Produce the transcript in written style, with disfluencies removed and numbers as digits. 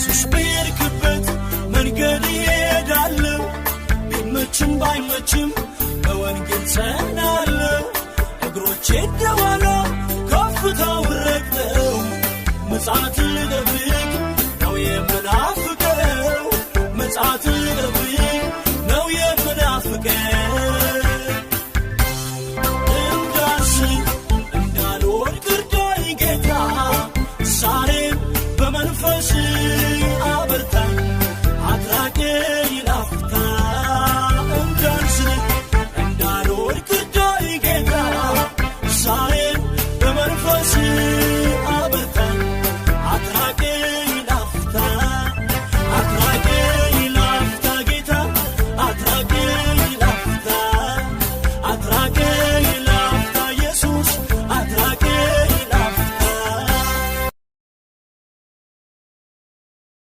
ኢየሱስ በሄድክበት መንገድ እሄዳለሁ፣ ቢመችም ባይመችም በወንጌል ጸናለሁ። እግሮቼ ደዋላ ከፍታውን ረግጠው ምጽአትን ልጠብቅ ነው የምናፍቀው፣ ምጽአትን